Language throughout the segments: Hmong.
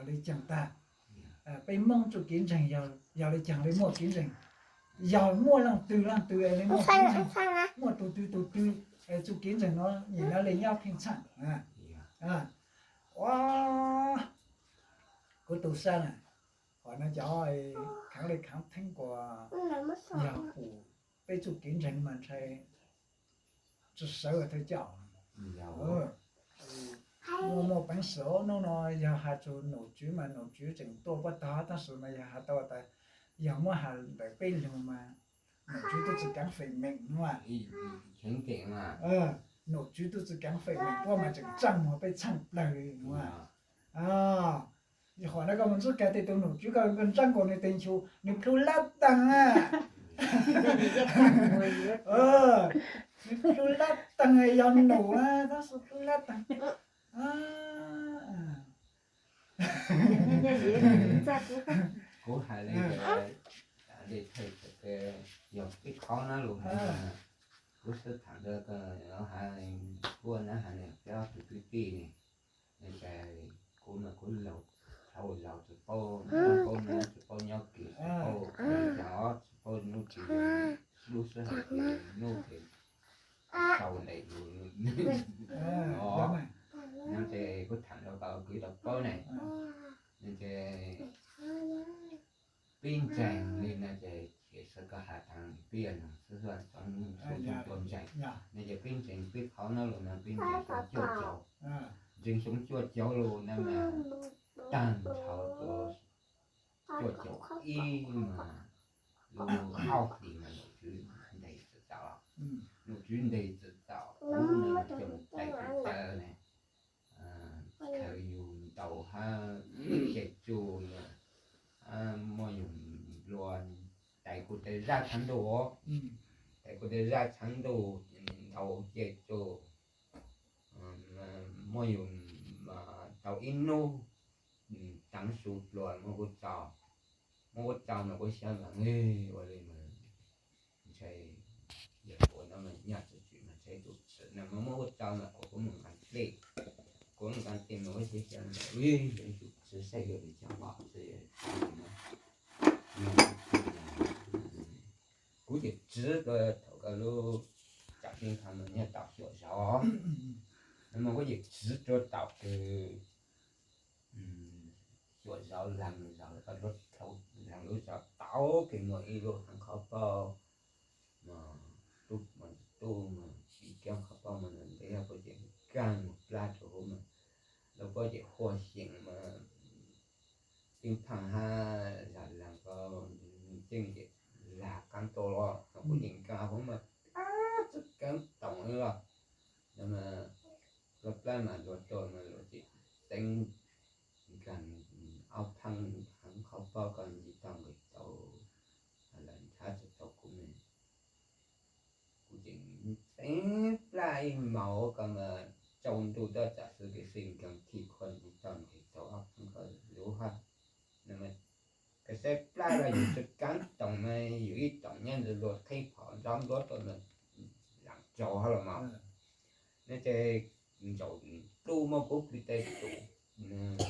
li caag tag. Peb Moob txuj kev ntseeg yog li caag li muaj kev ntseeg. Yog muaj leej twg leej twg li muaj kev ntseeg, muaj tug twg tug twg txuj kev ntseeg no nim no li nyob pheej txheej. Ua, kuv tug sab na, qhov no cov khaav li khaav theeb kuas yog pum peb txuj kev ntseeg mas ntshai tsi sawv thawj coj. Muaj muaj peev xwm hnub no yog has txug nom tswv mas nom tswv tseem tuaj puab tog, tab sis mas yog has tau tas yog muab has ntawm peb lug mas nom tswv tub tsi kaav feem meem no. Nom tswv tub tsi kaav feem meem puab mas tseem tsaaj muag peb txheej plawg li no. Yog qhov no koj mus ntxub kag tej tug nom tswv koj ntsaab nkaus nwg tes nchus nwg plhu lab taag na. Nwg plhu lab taag yog num na, tab sis plhu lab taag. Kuv has le, le thawj, yog peb qhov na lug has, kuv xaav thaam rua koj has, kuv na has ne, peb ob tug kwv tij ne, kuv mas kuv laug, thaum laug tsi paub, paub nyob tsi paub nyob kis, tsi paub, tsi paub nub kis, lub sij hawm kis nub kis tau ntawm yus no ces kuv thaam rua koj kwv tau paub ne, no ces peb ntseeg li no ces, ces xaav koj has taag peb yog noog xwb, xaav txhob tua ntseeg no ces peb ntseeg peb qhov no lug no peb ntseeg xyoo cuaj caum, ntseeg xyoo cuaj caum lug no mas taag nrho rua cuaj caum ib mas lub ob hlis mas nom tswv ntes txawm tau, nom tswv ntes txawm tau, kuv no mas coj mus tais pes tsawv ne, khaws yug ntaus hab ceg tsuj, muaj yug nplua tais kuv tes zaj tshav ntuj, tais kuv tes zaj tshav ntuj ntaus ceg tsuj, muaj yug tau ib nub teev su dlua muab kuv txaus, muab kuv txaus mas kuv xaav mas ua li mas ntshai, yog kuv no mas nyaj tsi tsim mas ntshai tus txwv no mas muab kuv txaus mas kuv kuv mus nqaa dlej, kuv mus nqaa dlej mas kuv xaav xaav mas tus txwv saib yog li cas mas kuv ces tsiv rua thaum kawg lub tsam teb thaum mas nyaj tau xyuam zaus, no mas kuv ces tsiv rua thaum kawg xyuam zaus laag zaus, laag lub zos tau kis muaj ib lub haav qhov paub mas tub, tub mas ib koob qhov paub mas ntev, puab ces kaag mus plab rua huv mas, lawv puab ces huaj xyeem mas ib phaaj hab zag laag ko, nws ceeb ces lag qaab tuaj los kuv ces nkaag huv mas tsi kaav toom li los, no mas lub plab mas luag tuaj mas luag ces teeb nkaag ob phaaj haav qhov paub ko ntsis tau nqis tau, lawv nrhav tsi tau kuv ne. Kuv ces teeb plab ib maus ko mas tsaus ntuj tuaj tsam xwb kev xij nkaag thij khuam ntsis tau nqis tau ob phaaj ko lub hab. No mas koj saib plab los yus tsi kaav toom mas yus ib toom nyob ntawd luag qhib phom nrov nruab tuaj mas laam tsaus hab los mas, no ces ntsaum dlub muab kuv kwv tes tum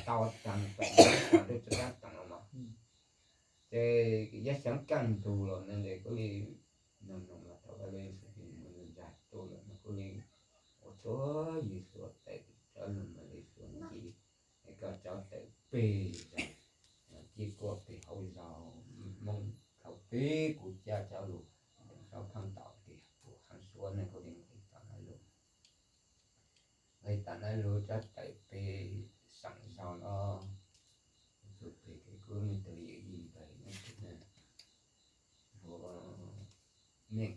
tau taag toom, tsi kaav toom los mas, ces yog xyaav kaaj ntug los no ces kuv li noog noog mas thaum kawg li ntag tuaj los no kuv li ua tsuav yws xuas tawm cov lug mas li xuas ncig, es koj cov tawm peg zog, cib kuaj peg hauv zog, Moob thaum peb kuv cab cov lug, cov phaaj tom tim pum haav suav ne kuv li nqis tom no lug, nqis tom no lug cov tawm peg xeem zog no, txug peg kev kub me tug yawm yij npawg hu Meej,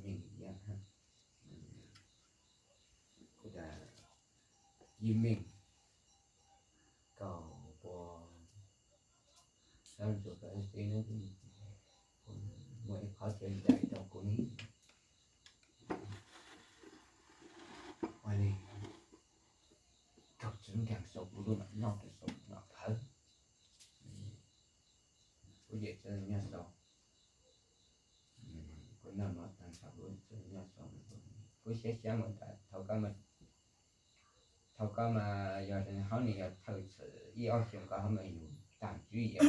Meej Yaj, kuv tas Yij Meej, koj puas, sab ntsuag koj teb no, muaj ib qhov tseem ncaim rau kuv ne. Ua li, koj tsi nkaag sau kuv lub mam noj, koj sau mam phawv. Kuv ces tsi nyob sau, kuv noj mov taag thaum kuv tsi nyob sau, kuv xav xav mas tas thaum koj mas Thaum koj mas yog hauv nws yog thawj txwm ib ob xyoos koj ho mas yus taag tswv yim,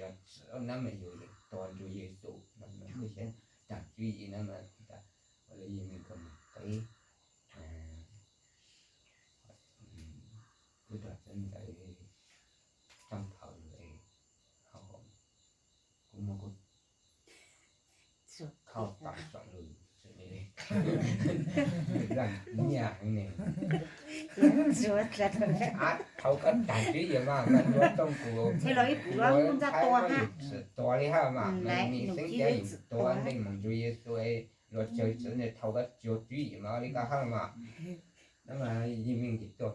yog txwm nab mas yus tuag nrug Yexus no, kuv xav taag tswv yim no mas ua li yog koj mus qev kuv rog txawv ntawv tsooj phau lug es kuv muab kuv khauj tau tsoom lug nyiaj heev ne. Thaum koj taag tswv yim mas koj yuav tsooj kuv, yuav tua li hab mas, mej xeeb tias yus tuag nteeg mus nrug Yexus, luag tsawg txwv ntawd thaum koj tsuag tswv yim mas ua li koj hab mas. Nab mas yog mej tsis tuaj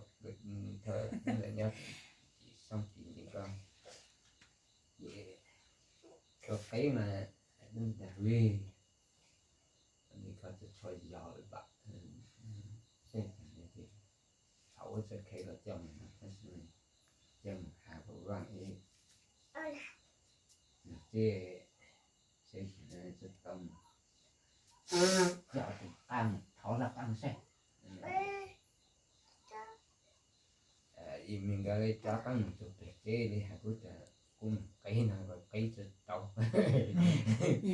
thawj nyob tsis xoob tsis ntsis koj ces koj qev mas dag li koj txhua yos lawm pam. Thaum ua txoj khev koj coj mus no tab sis coj mus has pab vaaj ib nug teb seb tsis tau mus coj tus qab mus thov laj qaab saib. Ib me nkawd li rov qaab mus txug peg teb li has kuv tas kuv mus qev no qev tsis tau.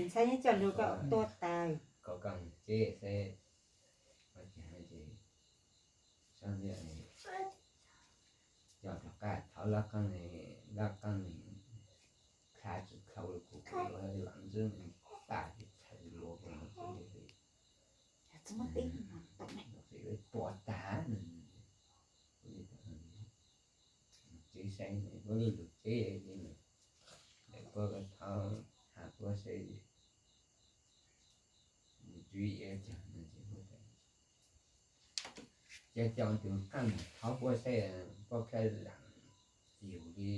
Ntxhais coj lug koj tuag tas. Koj mus teb saib, coj rov qab thov laj qaab, laj qaab kha tsis dhau kuv, kuv yuav lam ntxwb tas tsis txhais luag kuv ntxwb li. Tua tag tsev saib, ua lug lug tsev li, puab thov has puab saib tswv yim cas no ces puab tas ces coj tus qaab mus thov puab saib puab khav laam yug li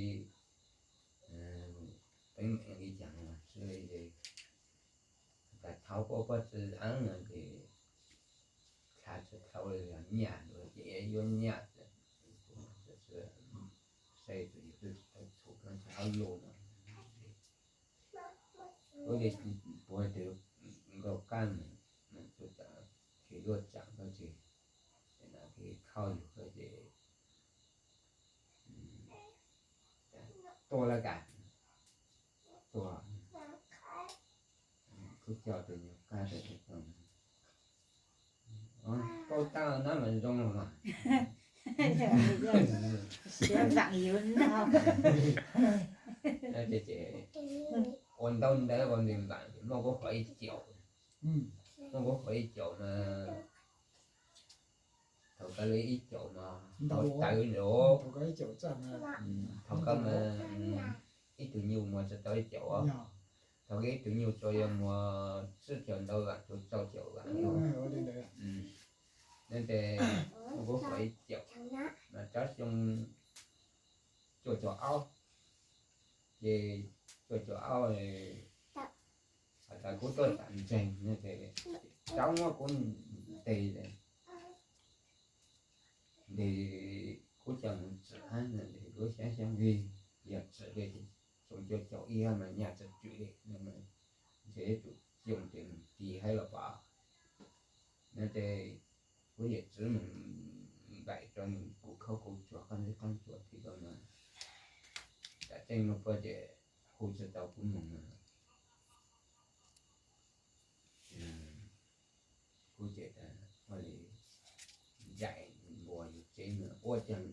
teeb meem li cas no xwb. Has tas thov puab, puab tsi aav no ces khav tsis dhau li, yog nyaj dua ces yuav nyaj, saib tus yug twb tsis tau txhum no tsis hab lug no. Ua li puab tus nkauj qaab mus, mus txug tas kev luaj tsaam koj tsis, no kev khauj yug koj ces tua lawm kas, tua, kuv coj tus nyuag qab rau tus tau, paub tab nab mas zoo los mas. Ces ua ntau ntawd ua ntev npaam ces muaj kuv qhov ib caum, muaj kuv qhov ib caum mas thaum koj li ib caum mas tau tawv nrad, thaum koj mas ib tug nyuj muag tsis tau ib caum, thaum koj ib tug nyuj tsuas yog muag tsib caug ntau vam rau rau caum vam. Tes muaj kuv qhov ib caum mas rov xyoo cuaj caum aub, ces cuaj caum aub has tas kuv tuaj tam ntseeg no ces rov muab kuv ntes, ntes kuv coj mus tsim hab no ces kuv xyaav xyaav li, yog tsim li ces xyoo cuaj caum ib mas nyaj tsis tswm li no, ntshe yuav tsum xyoo ces mus tis hab los pom no ces kuv yawm txiv mus npaim rau nws kuv khaub kuv tsuag qab ntsej qab tsuag tim ko mas tam tseeb no puab ces hu tsis tau kuv mus no. Kuv ces ua li ncaim npua yug tsev mas ua caag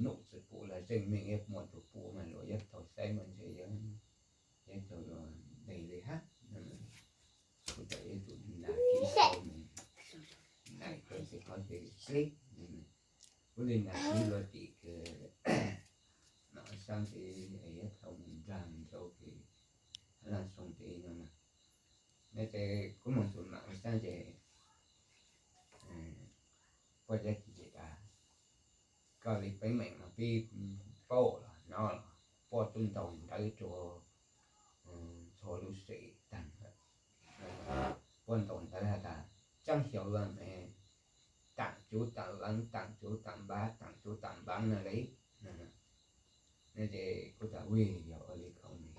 num tsis pum los zeej meej ib muaj tus pum mas luag yuav tau saib mas ntshe yuav tau ntes li hab. Kuv tau ib tug nas kiv sau, nas kiv sau ces kuv li nas kiv luag tim kws Nom Xab tes yuav tau mus nraag rau kws Laaj Xoo tes no na. No ces kuv moog txug Nom Xab ces puab cov ci ces tas koj li teeb meem no peb paub los hnov los, puab tub ntaus ntawv rua txhua lub seem taag lawm. Puab ntaus ntawv has tas tsaab xyoo lawm ne, taam cuv taam laav, taam cuv taam npav, taam cuv taam npav no li. No ces kuv tas ua li koj ne,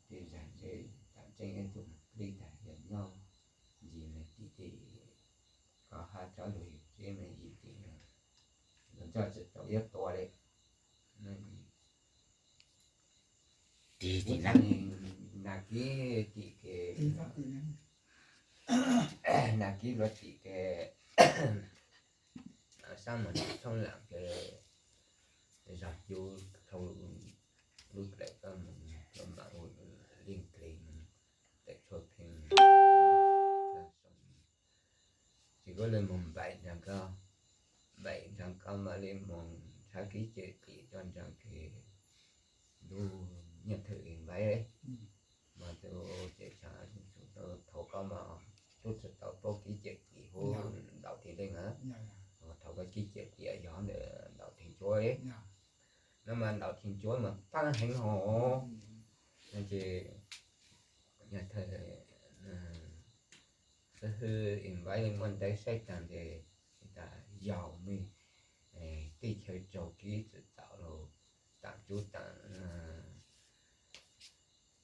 tej zag ntshe taam tseeb ib tug plig tag yog nyob ntsis me tim tim koj hab cov lug yug tsev me Tsis na, nas kib tim ke, nas kib luag tim ke, sab mus Tshoob Lam ke, zog cub dhau lub plawv koj mus, koj mam ua Liaj Kles mus, tawm tshuaj pheej tsis koj li mus npaim nrog koj, npaim nrog koj mam li mus tshab kib cawm tim rau nrog ke lub Nyiaj Thawj Lis Npaib mas tus ces thaum koj mas tub tsis tau paub kib cawm tim hub ntaus tim leej na, thaum koj kib cawm tim yog ntawm ntaus theej cuab, no mas ntaus theej cuab mas tag heev hos, no ces Nyiaj Thawj xib hwb Lis Npaib muaj ntawv saib tag ces tas yog mej teb chaws raug kib txwm txaum los taam tsub taam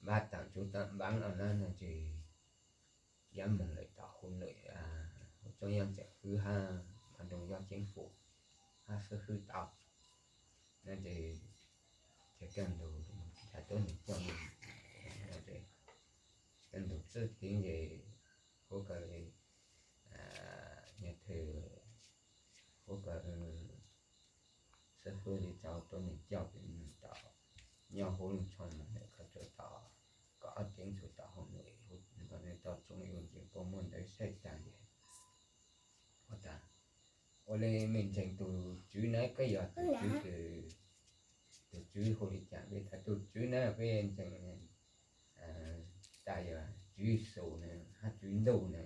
npab, taam tsub taam npab no na, no ces yuav moog lawm tom hu nwm, hu Txooj Yeej txawm fwb hab Mav Nroog Yob ceeb fum hab xib hwb tau, no ces ces kaj ntug tub nws coj, kaj ntug txwj kev ces huab ko li Nyiaj Thawj, huab ko xib hwb li tau tub nws coj pem nws tom nyob huv Looj Tshoj mas koj tsuas tom kaum ob ceeb tsuas tom hu nwm, tau Txooj Yeej ces puab muaj ntawv saib tag ces ua tas ua li mej ntseeg tus tswv na, koj yog tus tswv, tus tswv hu li cas? Peb tas tus tswv na peb ntseeg tas yog Tswv Yexus na hab Tswv Ntuj na.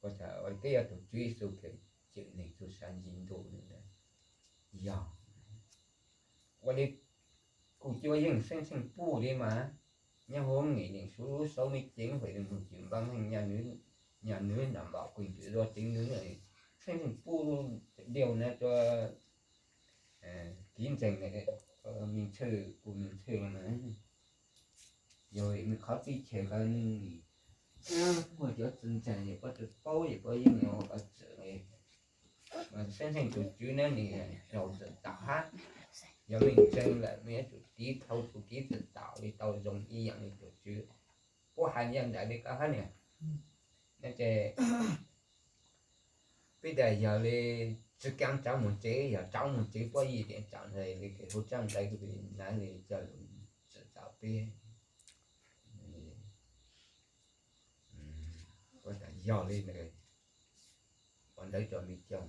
Ua tas ua li koj yog tus Tswv Yexus kws cawm neeg txug sab ntuj na? Yog. Ua li kuv cua yeej xeeb xeeb puj li mas, nyob huv Nyiaj Thawj Lis Npaib lub xauv mej ceev fem lug moog cim npaab heej, nyag nwb nram npaum kuv ntws dua ceev nwb, xeeb xeeb puj diaug na rua kiv ntseeg, mej ntxhw, kuv mej ntxhw mas yog mej qhov teb chaws ko muaj cov txwv ntseeg es puab tsi paub es puab yeej ua ko txwm, mas xeeb xeeb tus tswv na nws raug txwm tau hab, yog mej ntseeg lawm mej yuav tsum tiv thau tus kev txwm tau li tau zoo ib yaam li tus tswv. Puab has yog ntawd li ko hab niam. No ces peb tas yog li tsi kaav rov moog tsev, yog rov moog tsev puab yeej tias tsaam ntawd li tes hu tsaam ntawd kuv nav li coj lug txwm tau peb. Puab tas yog li ntawd, ua ntawd rua mej coj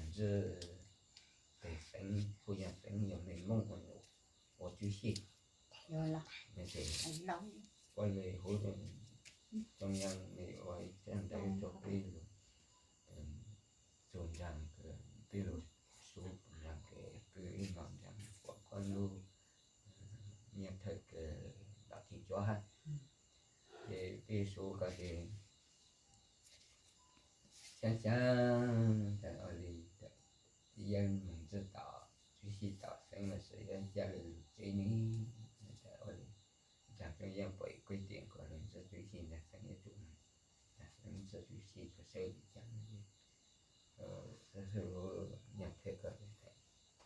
ntxwg tes xeev, hu yog xeev yog mej Moob ua num ua tswv xij. Puab li hu Txooj Yeej li ua tsaam ntawd rua peb lug txug nraag, peb lug sub nraag ke peb ib npaum nraag kuas koj lub Nyiaj Thawj kws ntaus theej cuab hab. Ces peb sub ko ces xyaav xyaav tas ua li yeej moog ntxwg tom tswv xij tom xeev los sis yeej ca le lug tsev ne, tas ua li nraag Txooj Yeej pum kuj tias kuas lug ntxwg tswv xij nraag xeev yuav tsum, nraag xeev ntxwg tswv xij tsuas saib li cas. Xib hwb Nyiaj Thawj ko tas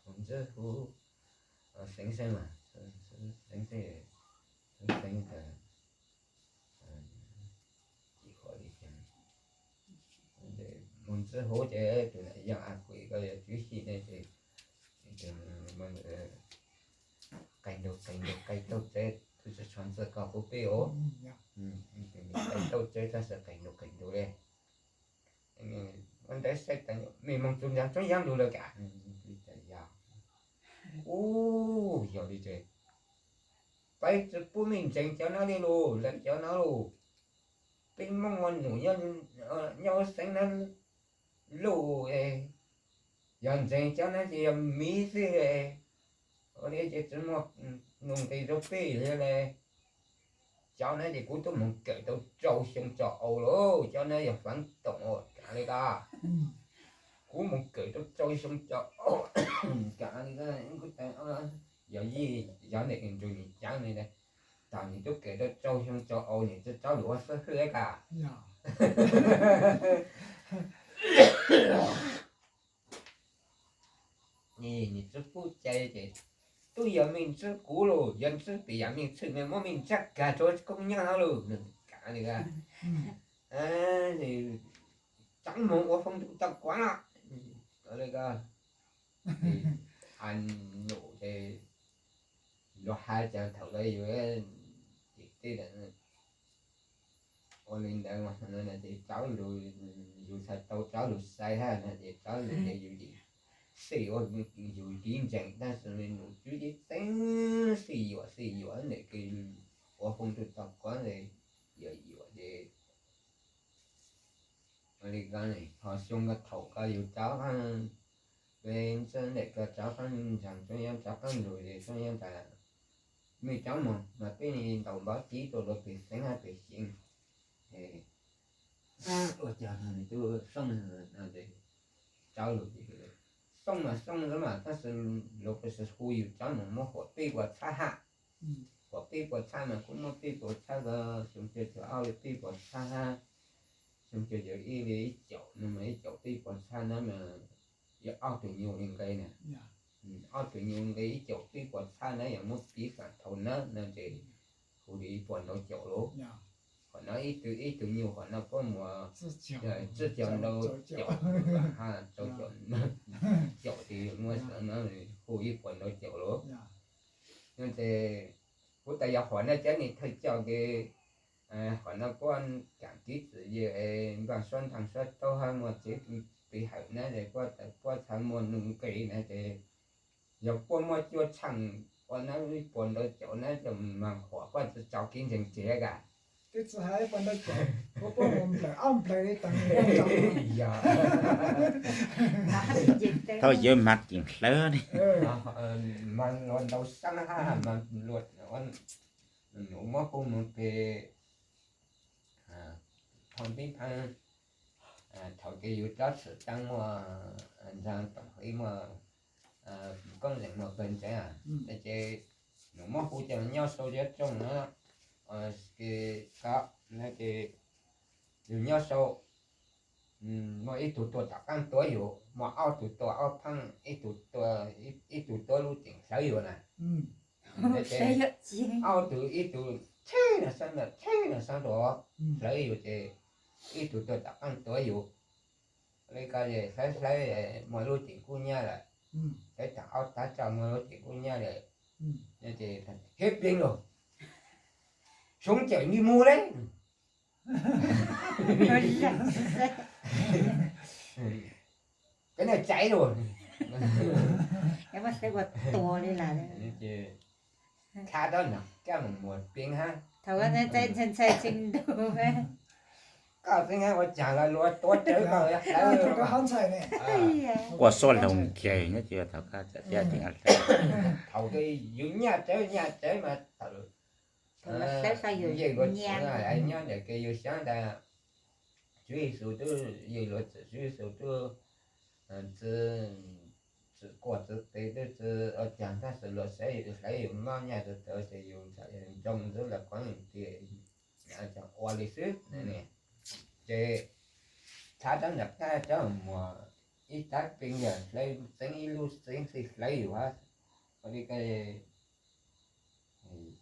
moog ntxwg huv xeev xeeb mas, xeev xeeb, xeev xeeb tas ci huam li cas, moog ntxwg huv ces tus nam yog a kuj ko yog tswv xij ne ces qee ntug qee ntug qee tauj tsev, tub tsi tshua ntxwg ko huv peb os. Qee tauj tsev tab sis qee ntug qee ntug le. Ua ntawd saib tas mej moog txug nraag Txooj Yeej lug lawm kav. Ub, yog li ces peb tsi pub mej ntseeg cov no li lug, lawv cov no lug. Peb Moob ua num nyob huv xeev na lug, yog ntseeg cov no ces yog miv xwb. Ua li ces tsi muaj nug nqi rua peb le. Cov no ces kuv tub moog kawm tau rau xyoo tso au lawm, cov no yog faav toom ua kav le ko. Kuv moog kawm tau rau xyoo tso au, kav le ko. Yog yij yog ntawm nrug nws caav ne, thaum nws tub kawm tau rau xyoo tso au nws tsi txhob lug ua xib hwb le ko. Nws tsi pub cai ces Tub yog mej ntxub kuv lug, yog ntxub pem yam mej txhwj mej muab mej ntsab kag rua koob nyob hab lug, nws kam li. Tsaab moog ua foob ntuj tau kuav no. Ua li ko, a, num ces luag has cas thaum lawv yug tim tej lawm. Ua li ntawd mas no ces tsaub lug, yus txhaj tau tsaub lug sai hab no ces tsaub lug ces yus xij ua yus kev ntseeg tab sis num tswb teb teb xij yuam xij yuam ntawm kev ua foob ntuj tau kuav ntawd, yuam yuam ces ua li ko, ho xyoo ko thaum ko yus rov qab, peb ntxawg ntawm ko rov qab ntseeg tsob yeeb rov qab lug ces tsob yeeb tas, mej rov moog mas peb ntaus npav tsib rua luag peg xeeb hab peg xeeb. Ua cas nws tub Xoob no ces tsaub lug, Xoob mas Xoob mas tab sis luag pes hu yus rov moog muab huam peb puas txhab hab. Huam peb puas txhab mas kuj muab peb puas txhab ko, xyoo cuaj caum ob li peb puas txhab hab, xyoo cuaj caum ib li ib caum no mas ib caum peb puas txhab na mas yog ob tug nyuj li nqe na. Ob tug nyuj nqe ib caum peb puas txhab na yog muab piv xam thaum na no ces hu li ib puas ntau caum lawm. Qhov no ib tug ib tug nyuj qhov no puab muaj tsib caug ntau caum, ha, rau caum, caum tes muaj xeem no hu ib puas ntau caum lawm. No ces kuv tas yog qhov no cov neeg thawj coj ke, qhov no puab kaam kev txwm yws es npaaj suab ntaag suab taub hab muaj tsev pes hawm na es puab txhaj muaj nuj nqes na ces yog puab muaj cuaj tsheej ua na ib puas ntau caum na coj maag huam puab txhaj tau kev ntseeg tseg ka. Twb tsis hais ib puas ntau caum, puab puab mus nplawm ob nplawg li tas. Thaum yawg mag ceem hlawv ne, mag luas ntau sab hab mag luas, nus muab hu moog peg phoo pib phaab, thaum kws yus rov tshwm taab muaj nraag toom hliv muaj koob leej muaj pawg ntseeg ces nus muab hu coj nyob sau cov rooj no, ko, no ces yus nyob sau, muaj ib tug tuaj tom qaab tuav yus, muaj ob tug tuaj ob phaab, ib tug tuaj, ib tug tuav lub ceem hlawv yus na. Ob tug ib tug thib no sab ntawm, thib no sab ntawm hlawv yus ces ib tug tuaj tom qaab tuav yus. Li ko es hlawv hlawv muaj lub ceem kub nyab lawm, hlawv tag ob tag rau muaj lub ceem kub nyab lawm, ces hiab pleev lug, Xyoob Cawm, nws mus lawm. Koj niag tsaiv lug. Thav rab nyam kab mus muag pleev hab. Koj tseeb ua caag los luag tuav rawv koj hlawv. Ua suab loog nkaus nyob tsis tau koj tseem hlawv. Thaum kws yus nyaj rawv nyaj rawv mas thaum yeej luag txwv nyob ntawm kws yus xyaav tas Tswv Yexus twb, yeej luag txwv Tswv Yexus twb txwv, txwv kuaj txwv tes twb txwv ua caag tab sis luag saib yus hlawv yus mob nyaj tawv tawv ces yus nroo ntxwv los kuav tias ua li xwb. Ces thav rab nyam kab coj muag ib tag pleev yog hlawv txeeb ib lub txeeb xwb hlawv yus hab. Ua li ko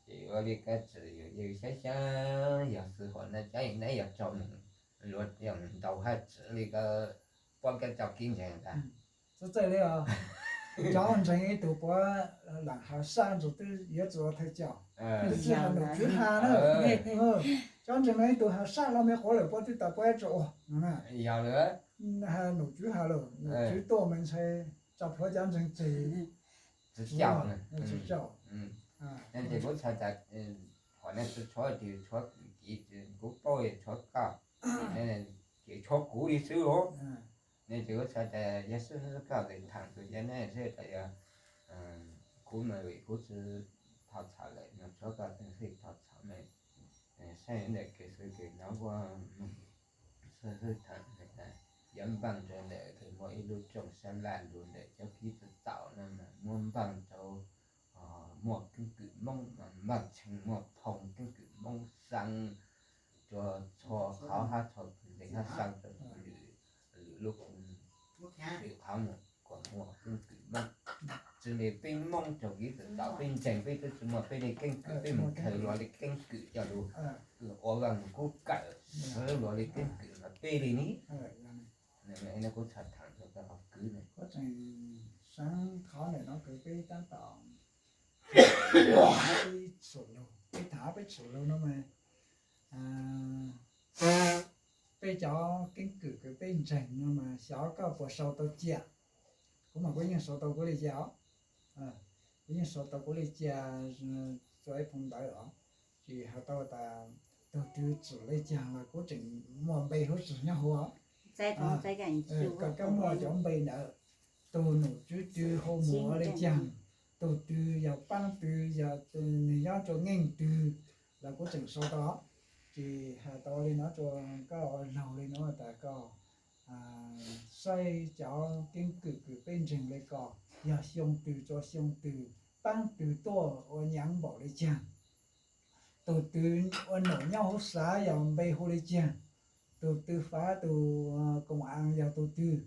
ces ua li ko txwm yus xyaav xyaav yog xwv huam no cov neb yog raug luag yog ntaus hab txwm li ko puab koj tau kev ntseeg tas. Txawm li os, cov ntseeg ib tug puav leej has sab ntsuag twb yuav txwv ua thawj coj. Tsis has num tswv has na. Cov ntseeg no ib tug has sab los mej quav lawm puab twb tau puab tso ua no na. Yog lawm, has num tswv has lawm, num tswv tuaj mas ntshai tso plhuav cov ntseeg tseg. Tsis coj, tsis coj. Ces kuv txhais tas qhov no tsis tshuav, tsis tshuav kiv, kuv paub tshuav koj, ces tshuav kuv li xwb os. Ne ces kuv txhais tas yog xwb koj tseem thaam tus cov neb xwb tas yog kuv mas vim kuv tsis thov txhaum lawm no tshuav koj tseem xwb thov txhaum ne. Saib ntawm kev xwb kev nov ua xwb xwb thaum yuav npaaj rau ntawm kws muaj ib lub rooj sab laj lug ntawm cov kev txwv txaus no mas muab npaaj rau muaj keeb kwm Moob mas npaaj tshee muaj phoo keeb kwm Moob xaa rua txhua qhov hab txhua ntees hab xaa rua lwm lub, lwm qhov mus kom muaj keeb kwm Moob. Xws li peb Moob raug kev txim txom peb ntseeg peb twb tsis muaj peb li keeb kwm, peb mus khaws luag li keeb kwm coj lug ua Vaaj Lug Kub kawm, luag li keeb kwm los peb li ni. Kuv txhaj thaam rua koj kwv ne. Kuv tseem xaav qhov ntawm no kws peb tab tom peb thaam peb tshum lug no mas, peb cov keeb kwm kws peb ntseeg no mas xyov koj puas sau tau cia. Kuv mas kuv yeej sau tau kuv li cia os. Kuv yeej sau tau kuv li cia, txua ib phoo ntawv os. Tsis has tau tas tug twg tsim li caag los kuv tseem muaj npe huv tsi nyob huv. Koj muaj cov npe ntawd, tug nom tswv twg hu mus ua li caag, tug twg yog paab twg, yog nwg nyob rua nkeeg twg los kuv tseem sau tau. Tsis has tau li no rua koj ua laug li no tas koj saib cov keeb kwm kws peb ntseeg li ko, yog xyoo twg rua xyoo twg, paab twg tuaj ua nyaav npaum li caag, tug twg ua nom nyob huv xav yog npe hu li caag, tug twg fav tug koom as yog tug twg,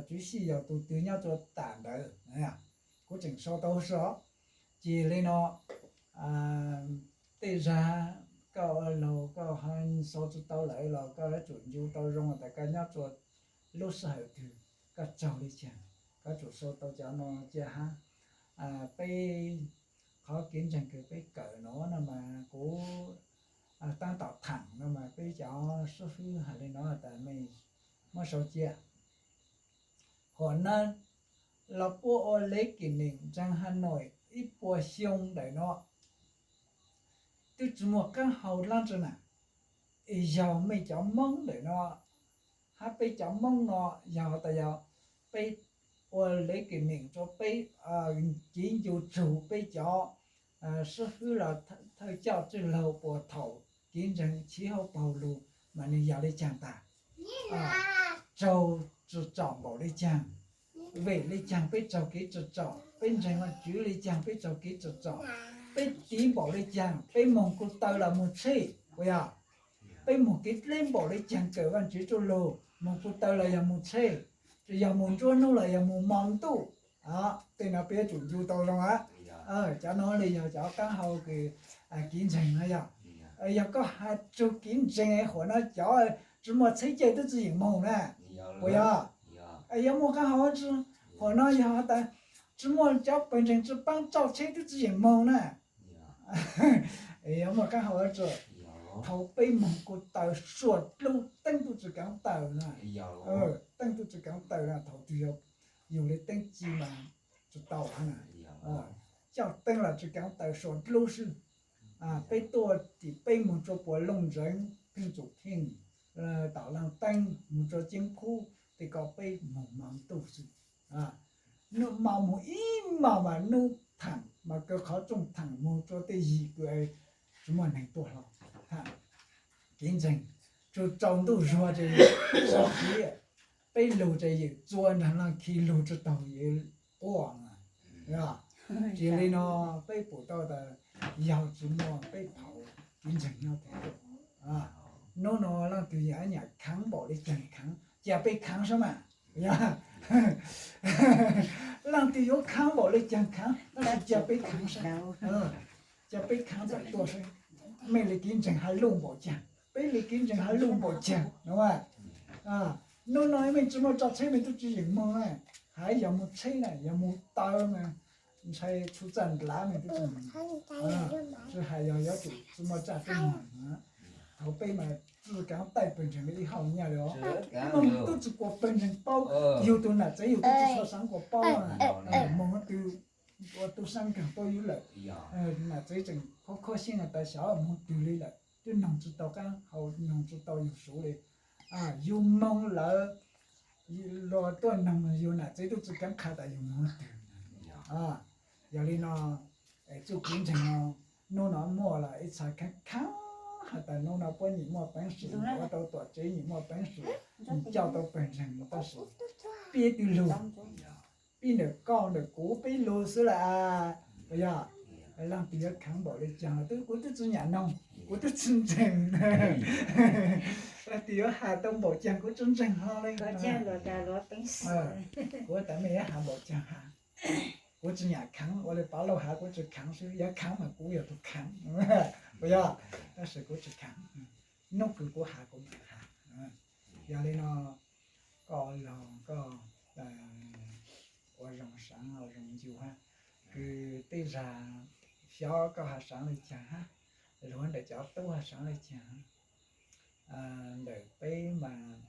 tswv xij yog tug twg nyob rua tam ntawd, kuv tseem sau tau huv si os. Ces li no tej zag koj ua laug koj ho sau tsi tau lawm los koj yuav tsum ncu tau zoo tas koj nyob rua lub sij hawm twg koj raug li caag, koj tsum sau tau cov no cia hab. Peb qhov kev ntseeg kws peb kawm no no mas kuv tab tom thaam no mas peb cov xib fwb has li no tas mej muab sau cia. Huam no los puab ua lễ kỷ niệm ntseeg Hà Nội ib puas xyoo ntawm no twb tsis muaj qaab hau dlaab tsi na. Es yog mej cov Moob ntawm no hab peb cov Moob no yog tas yog peb ua lễ kỷ niệm rua peb kev ncu tsug peb cov xib fwb los thawj coj txwj laug puas thaum kev ntseeg chiv hauv paug lug mas nwg yog li caag tas, raug tsim txom npaum li caag, vim li caag peb raug kev tsim txom, peb ntseeg Vaajtswv li caag peb raug kev tsim txom, peb tiv npaum li caag, peb moog kuv taw los moog tsheb, puas yog? Peb moog kev dleb npaum li caag kawm Vaajtswv txuj lug, moog kuv taw los yog moog tsheb, yog moog nruab nub los yog moog mo ntuj. Tej no peb yuav tsum ncu tau zoo a. Cov no li yog cov qaab hau kws kev ntseeg no yog. Yog koj has tsug kev ntseeg huam no cov tsi muaj tsheb caij twb tsi yeem moog na, puas yog? Yog muaj qaab hau tsi? Huam no yog tas tsi muaj cov pawg ntseeg tsi paab tsaug tsheb twb tsi yeem moog na. Yog muaj qaab hau tsi? Thaum peb moog kuv taw suav dlub teeb tub tsi kaav taw na. Teeb tub tsi kaav taw na, thaum twg yog yug li teeb ci mas tsi tau na. Coj teeb los tsi kaav taw suav dlub xwb. Peb tuaj tim peb moog tsua puas looj ntseev, pheej tsum pheej tom laag teeb moog tsua ceeb khub, tej ko peb moog mo ntuj xwb. Nub mo moog ib mo mas nub thaam mas kaw qhov rooj thaam moog tsua tej yim kws tsi muaj neeg tuaj hlo. Kev ntseeg tsi tsaus ntuj zuag ces txog kiv, peb lug ces yawm txua nraag laag khi lug tsi taug yawm quaj. Ces li no peb pum tau tas yog tsi muaj peb phaum kev ntseeg nyob tiag. Nub no leej twg yuav nyam khaav npaum li caag khaav, cia peb khaav saib mas. Leej twg yuav khaav npaum li caag khaav, tab sis cia peb khaav saib. Cia peb khaav txawm tuaj saib, mej li kev ntseeg has luj npaum caag, peb li kev ntseeg has luj npaum caag no. Nub no mej tsi muaj tsaug tsheb mej tub tsi yeem moog na. Has yog moog tsheb na, yog moog taw mas ntshai tshu txaj ndlav mej tub tsi moog. Tsi has yog yuav tsum tsi muaj tsaug tsi moog. Thaum peb mas tsi kaav taij pawg ntseeg li ib hauj nyaj li os. Moog tub tsi kuas pawg ntseeg paub, yug tug nam tsev yug tub tsi tshua xaav kuas paub. Moog tug ua tub saab nkaag paub yug lawm. Nam tsev tseem kho kho xyeeb tas xyov moog twg li lawm, twb noog tsi tau qaab hau, noog tsi tau yug suv li. Yug moog lawm, luag tuaj noog yug nam tsev tub tsi kaav qha tas yug moog twg. Yog li no, txuj kev ntseeg no, nub no muaj los ib txha khav khav has tas nub no puab nyiam muaj peev xwm, puab tau tuam tsev nyiam muaj peev xwm, nyiam coj tau pawg ntseeg tab sis pib twg lug, pib ntawm koj ntawm kuv peb lug xwb lawm. Puas yog? Leej twg yuav khav npaum li caag los kuv twb tsi nyam noog, kuv twb tsi ntseeg. Leej twg yuav has tau npaum caag kuv tsi ntseeg hlo li. Kuv tas mej yuav has npaum caag has. Kuv tsis nyiam kheev, ua li Pav Lauj has kuv tsis kheev xwb, yog kheev mas kuv yog tus kheev, puas yog? Tab sis kuv tsis kheev, hnub kws kuv has kuv mam has. Yog li no, koj laug koj ua zoo seev ua zoo ncua hab, kws tej zag xyov koj has seev le caag hab, luag ntawm cov tub has seev le caag, ntawm peb mas